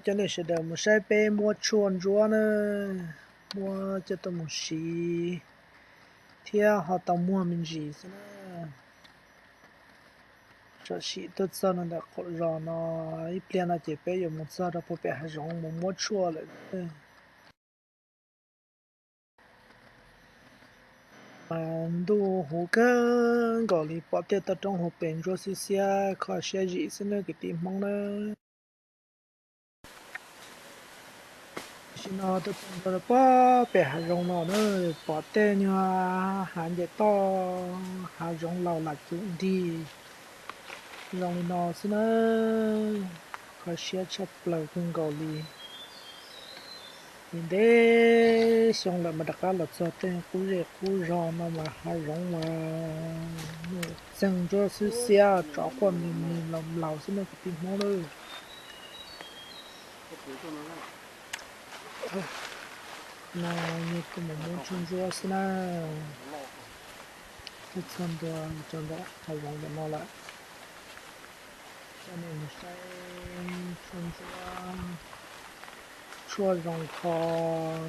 Coj nej sawv daws mus saib peb muab tshuaj ntsuab na, muab coj tuaj mus siv thiab ho tau muag me ntsis xwb na. Tsom sim tuaj txog no ntawm qaum zos no, ib pliag no ces peb yuav mus txog rau puag pem hav zoov mus muab tshuaj lawm. Mas ntuj huv kawg nkaus li, pom tej toj roob hauv pes ntsuab xiab xiab kho siab zim xwb nawb kwv tij Hmoob nawb. Tam sim no tuaj txog ntua rau puag pem hav zoov no na, pom tej nyuag hav nce toj hav zoov laus lam cum nrig zoo li no xwb na, kho siab tshaj plaws kawg nkaus li. Ntev ntev xyoo lawm mas rov qab los txog tej qub zej qub zog no mas hav zoov mas txeeg ntsuab xwb xiab, tsov quaj mis mis laus laus xwb nawb kwv tij Hmoob nawb. No yog tuaj mus muab tshuaj ntsuab xwb na. Tuaj txog ntua rau ntawm hav zoov ntawm no lawm. Coj nej mus saib tshuaj ntsuab, tshuaj zoo kho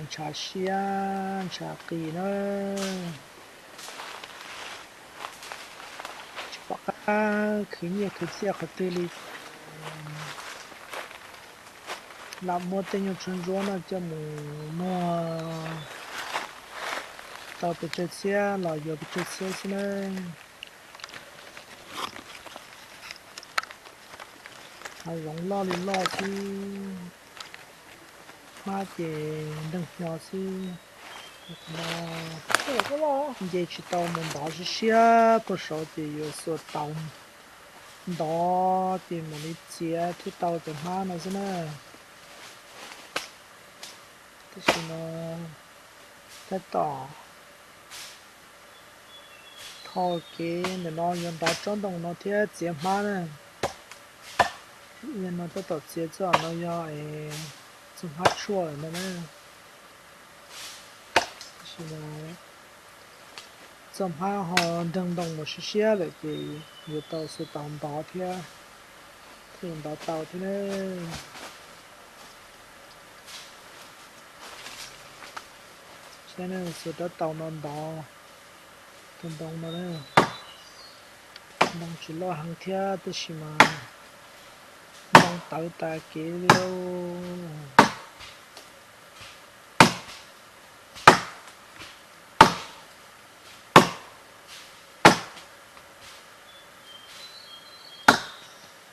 ntshav siab ntshav qis na. Tsis pom qab khwv nyiaj khwv txiaj qhov twg li. Lam muab tej nyuag tshuaj ntsuab no coj mus muag tau pes tsawg txhiab los yuav pes tsawg txhiab xwb na. Hav zoov loj li loj xwb, hmab ces nteeg hlo xwb. Nce tsis tau mus ntov siab siab puag saud ces yuav xuas taus ntov ces mam li txiav thiaj tau cov hmab no xwb na. Tab sis no tab tom tho kev ntawm no yuav ntov tsob ntoo no thiab txiav hmab na. Yog no tab tom txiav txoj no yog txoj hmab tshuaj no na. Tab sis mas txoj hmab ho nreeg ntoo mus siab siab lawm ces yuav tau xuas taus ntov thiab, thiaj ntov tau thiab na. Saib ne, xuas rab taus no ntov tus ntoo no na. Ntoo tsis loj heev thiab tab sis mas ntoo tawv tas kev li.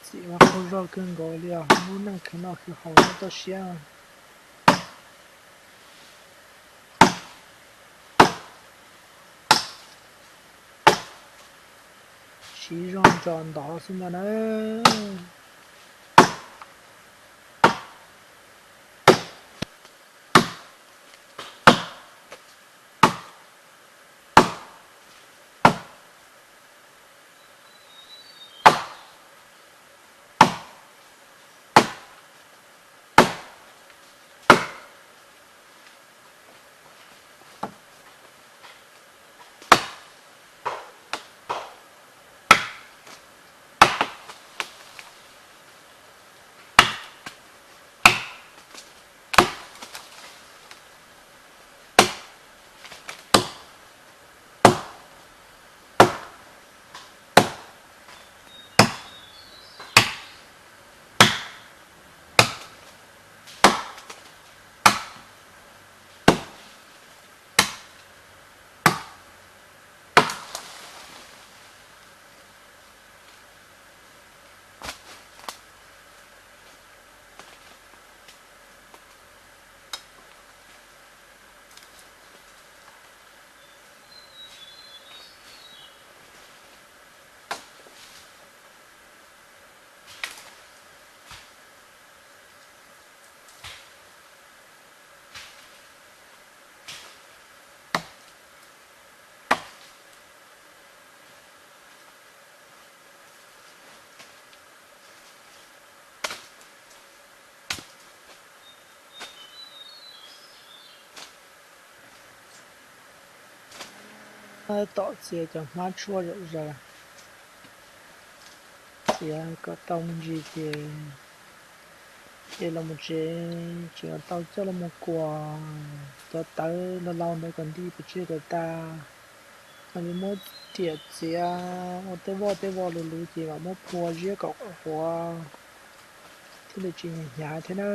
Txim mas qaug zog kawg nkaus li os, lub neej khwv noj khwv haus nyob toj siab. Siv zog ntsos ntov xwb ntag na. Tom txiav cov hmab tshuaj zom zaws, txiav kom tau me ntsis ces Ces los mus tsev tseem tau coj los mus kuas cov tawv laus laus ntawd kom nti pes tsawg kom tas, mam li muab riam txiav ua tej voj tej voj luv luv ces mam muab phua ziab kom qhuav thiaj li tsis hnyav thiab na.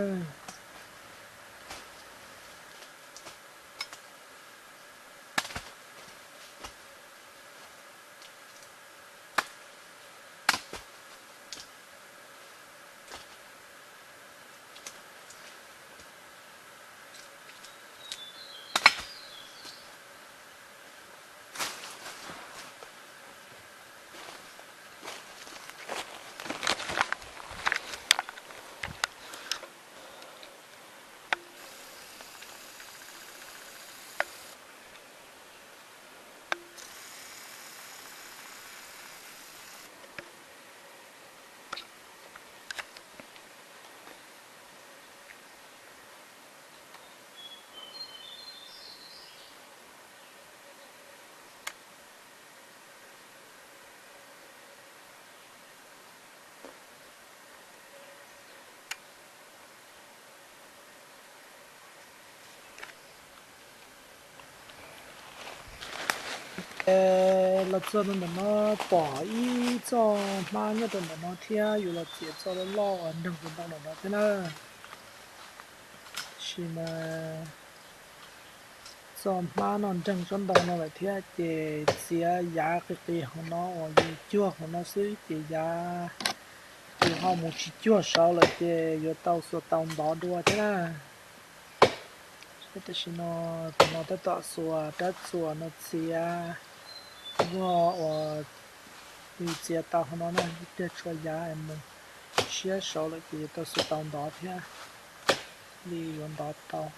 Los txog rau ntawm no pom ib txoj hmab nyob rau ntawm no thiab, yuav los txiav txoj loj loj uas nreeg rau ntawm no thiab na. Tab sis mas txoj hmab no nreeg tsob ntoo no lawm thiab ces txiav yav qis qis hauv no uas yus cuag hauv no xwb ces yav yus ho mus tsis cuag saud lawm ces yuav tau xuas tau ntov dua thiab na. Tab sis no, tus no tab tom xuas rab txuas no txiav voj uas yus txiav tau hauv no na, ib pliag tshuav yav mus siab saud lawm ces yuav tau xuas tau ntov thiab li yuav ntov tau.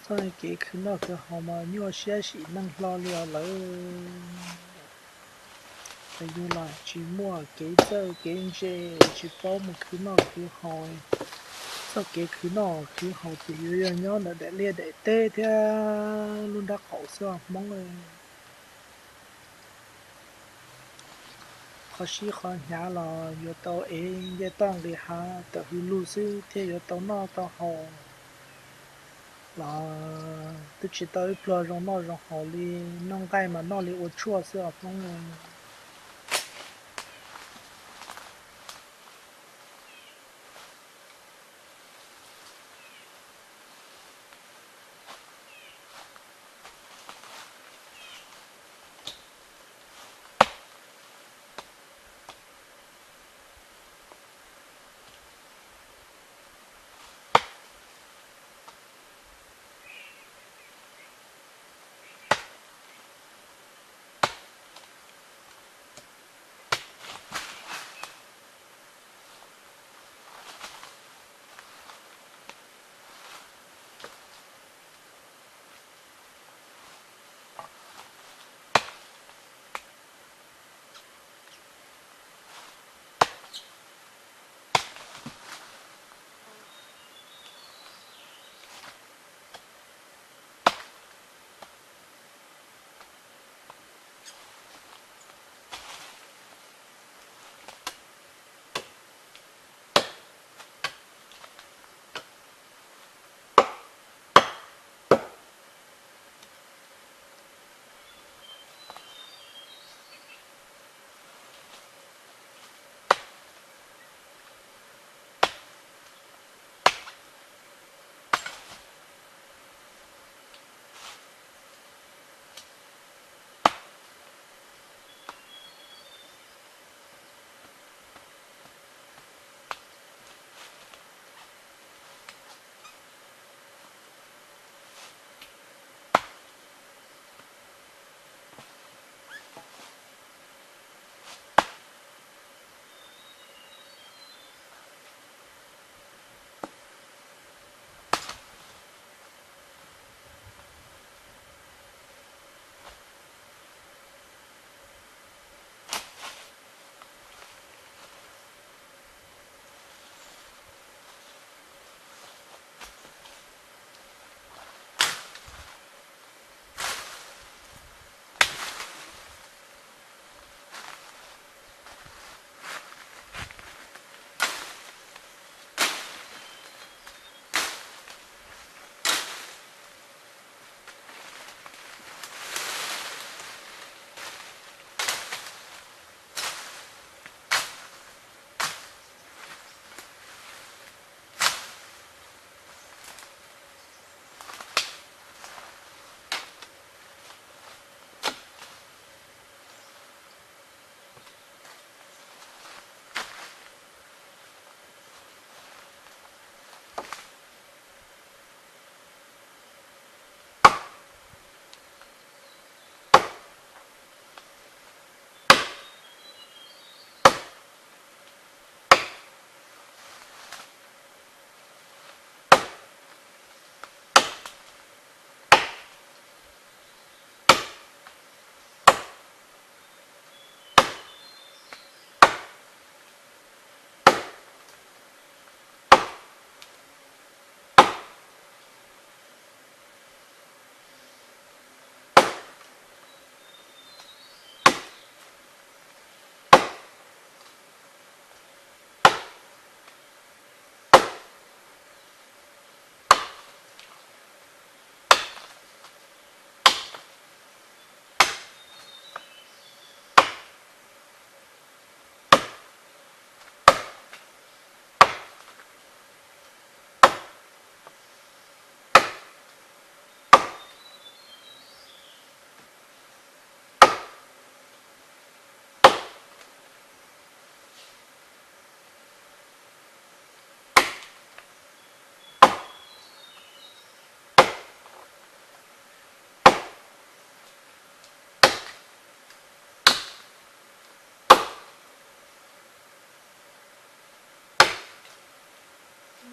Txoj kev khwv noj khwv haus mas nyuaj siab sim neej hlo li os lawm. Yus los tsis muaj kev txawj kev ntse, tsis paub mus khwv noj khwv haus. Txoj kev khwv noj khwv haus ces yuav yog nyob ntawm daim liaj daim teb thiab lub nrab qaum xwb os Hmoob. Qhov sib qhov hnyav los yuav tau ev ncej toj nqis hav tawm hws lug xwb thiaj yuav tau noj tau haus. Los twb tsis tau ib pluag zoo noj zoo haus li, noj nqaij mas noj li ua tshuaj xwb os Hmoob.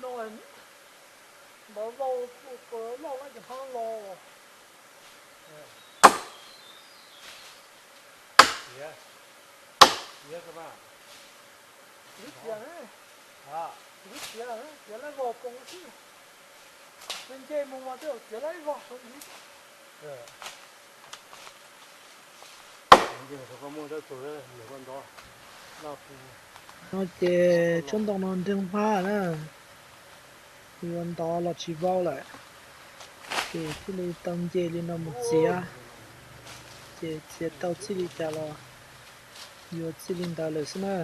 Ntov vau loj loj ces hmab los. Tiav, tiav, tiav, tiav laib vog poob xwb. Nce mus mas twb tiav laib vog. No ces tsob ntoo no nreeg hmab na, yuav ntov los tsis vau lawm, ces thiaj li tau nce li no mus txiav, ces txiav tau txij li cas los yuav txij li ntawd lawm xwb na.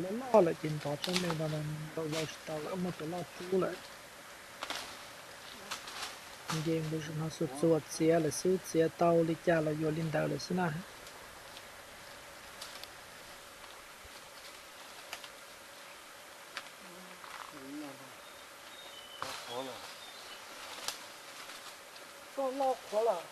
Loj loj lawm ces ntov tsob me no ntau vau tsis tau lawm, muaj cov loj cub lawm. Nce mus no xuas txuas txiav lawm xwb, txiav tau li cas los yuav li ntawd lawm xwb na. Txoj loj qhuav lawm.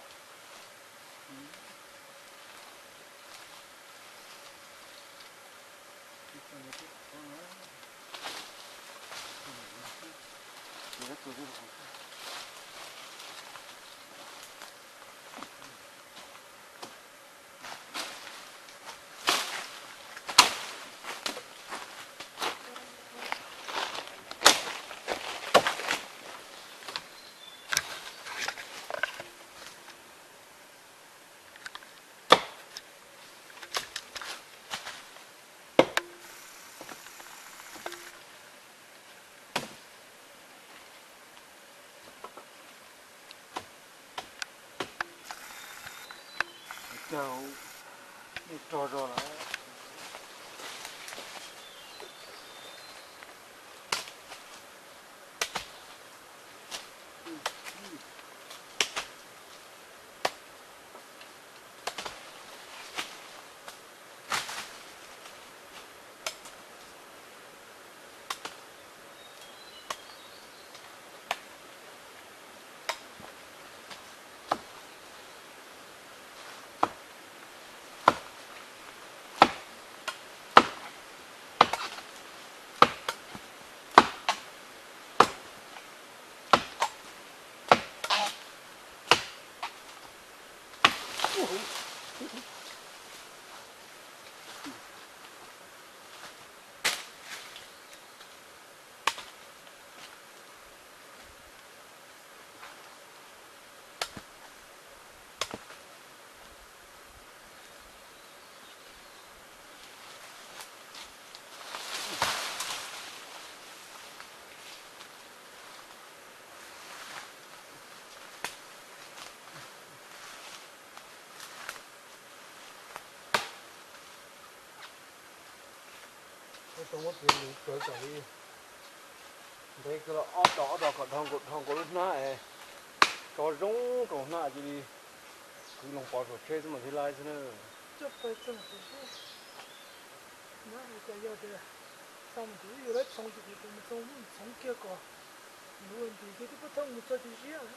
Rog zog lawm. Tau muab piav lus kawg kom li ntev kawg los ob dos ob dos kom dhau nkaus dhau nkaus lub hnab es tso zoo rau hnab cia li kwv loo pov saum tsheb xwb mas thiaj laib xwb na. Coj pais txog tiam seb, hnab cas yog tias xa mus tim lub yus laib txhoov ces kuv tus mus txog mus txhoov kiag kom luv ntim kiag twb pab thawj mus txog cov ziab.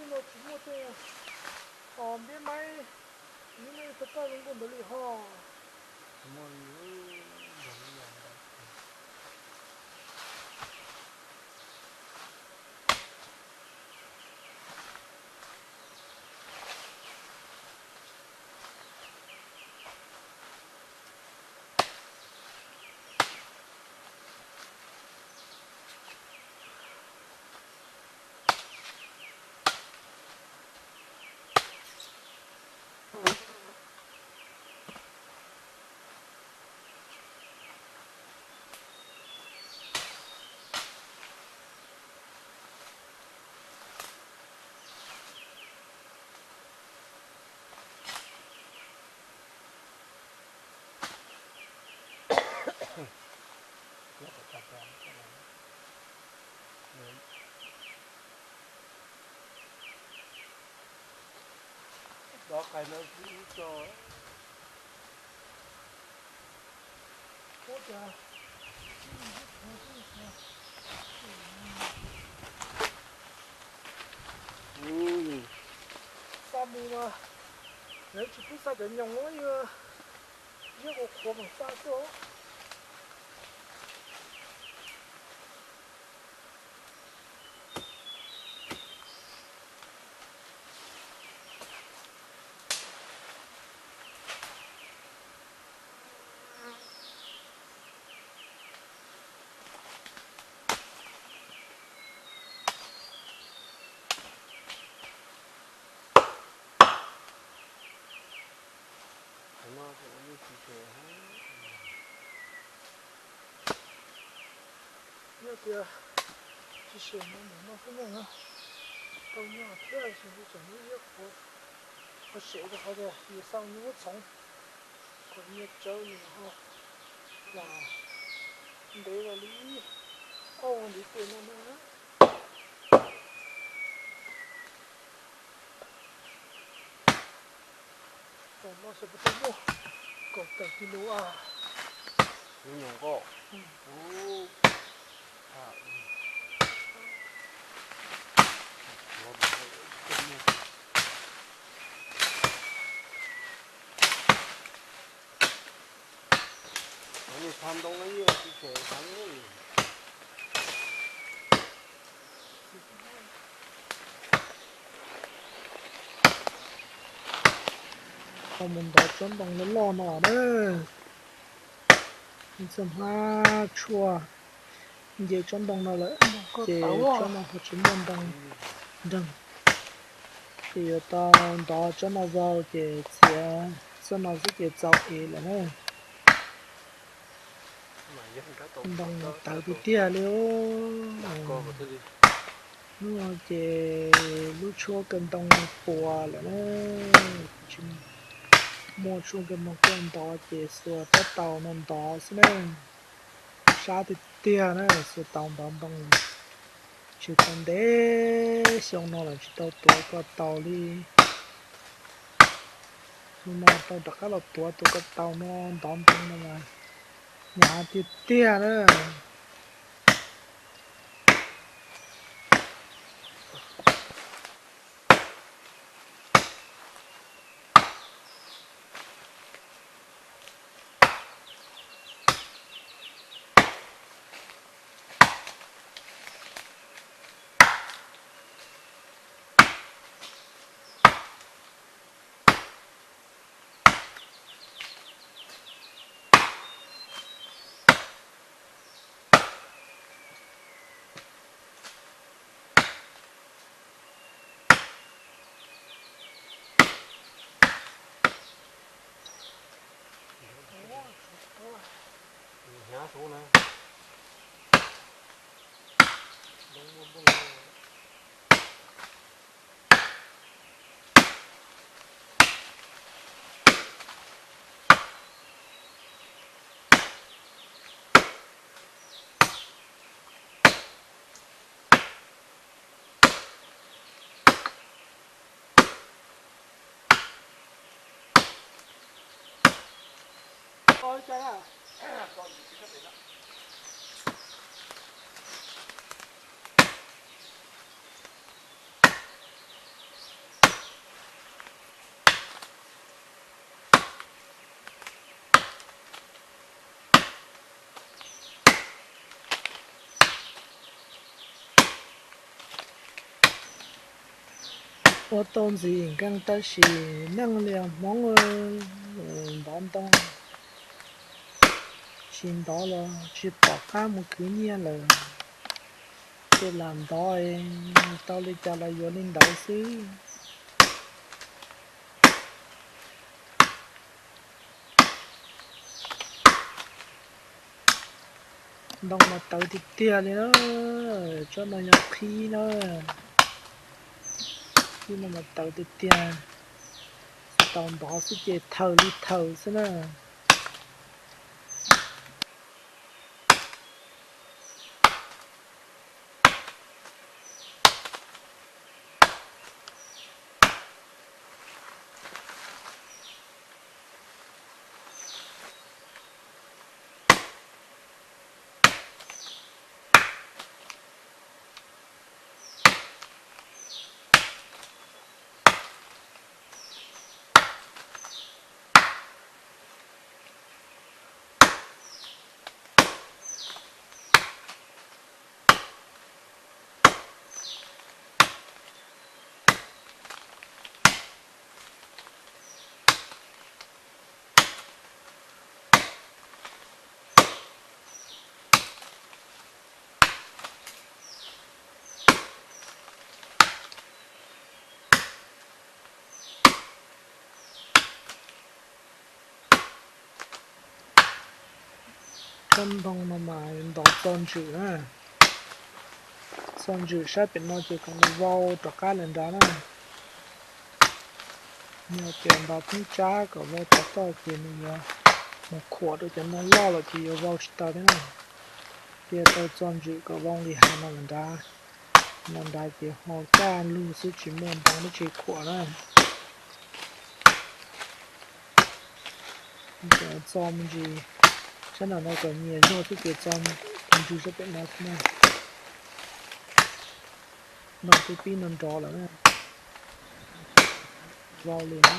Tej no tsis muaj tej npib maib, npib maib tau paj zoo nkauj ntawd li ho. Qais no ib co. Xa mus mas lawv tsis pub xa cov nyoos, yog qhuav qhuav mas xa xwb os. Yog tias tsis sem no mus no xwb na, tau nyob thiab tsis tseem lub iab qhuav, qhuav sem rau qhov tias yus xa mus muab txhoov, qhov nyiaj tsawb nws ho ntev los li ob hmo ntiv pem no na. Tom no xyov puas tau muaj kaum tawm kis lus a. Lub nyoos nkauj. Ov, nej txhob ntoo no yeej tsis tseem heev li. Tau mus ntov tsob ntoo loj loj no na. Txawm hmab tshuaj nce tsob ntoo no lawm, ces tsob no ho tsis muaj ntoo nreeg. Ces yuav tau ntov tsob no vau ces txiav tsob no xwb ces txaus ev lawm na. Ntoo tawv tiag tiag li. Hnub no ces lub tshuab kaw ntoo puas lawm na, tsis muaj tshuab kaw ntoo tuaj ntov ces xuas tab taus no ntov xwb na. Sab tiag tiag na, xuas taus ntov ntoo. Tsis tau ntev xyoo no lawm tsis tau tuav ko taus li. Hnub no tau rov qab los tuav tus ko taus no ntov ntoo no mas nyhav tiag tiag na. Hnyav suav na. Ua tau ntxiv nkees tab sis neej lias Hmoob ntov ntoo tsis ntov los tsis pom qab mus khwv nyiaj lawm, ces lam ntov tau li cas los yuav li ntawd xwb. Ntoo mas tawv tiag tiag li na, tsob no yog qhib na, qhib no mas tawv tiag tiag, tau ntov xwb ces thaws li thaws xwb na. Ntoo no mas ntaus txo ntswm na. Txo ntswm sab pem no ces kom nws vau rov qab lawm nrad na. Yog tias ntaus thoob tsab kom vau tau toj ces nws yuav mus khuam rau cov ntoo loj lawm ces yuav vau tsis tau thiab na. Cia tau txo ntswm kom vau nqis hais no lawm nrad. No nrad ces ho kaj lug xwb tsis muaj ntoo dab tsi khuam na. Cov txo me ntsis sab nram no kom nyias zog xwb ces txo ntswg sab pem no xwb na. Ntoo twb pib nrov nrov lawm na. Vau li na.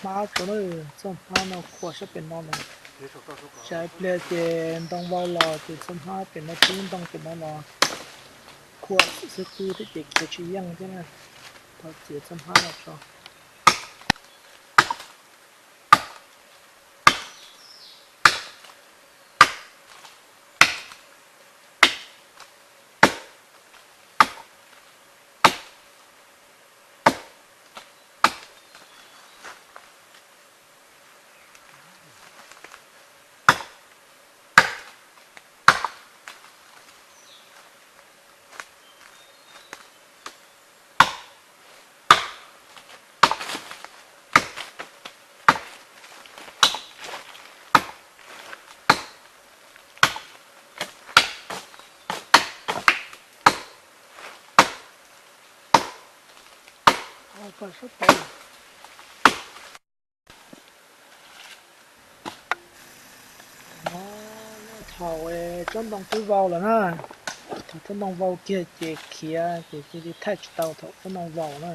Hmab tso na, txoj hmab no khuam sab pem no na. Tsam ib pliag ces ntoo vau los ces txoj hmab pem no, tub ntoo pem no los khuam xwb qwb thiab ces khiav tsis yeej thiab na. Thov txiav txoj hmab no tso. Thaum tsob ntoo twb vau lawm na, thaum tsob ntoo vau kiag ces khiav ces cia li thaij tsis tau thaum tsob ntoo vau na.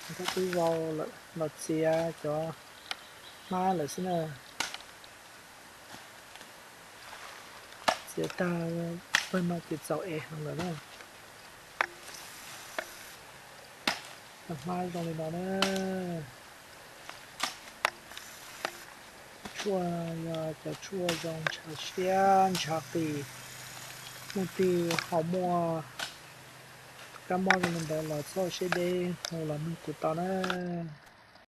Thaum twb vau lawm los txiav cov hmab lawm xwb na. Txiav tag pawg no ces txaus ev heev lawm na. Cov hmab zoo li no na. Tshuaj yog cov tshuaj zoo ntshav siab ntshav qis, muaj twg ho muaj kab mob zoo li ntawd los txhob siab deb hu los nug kuv tau na.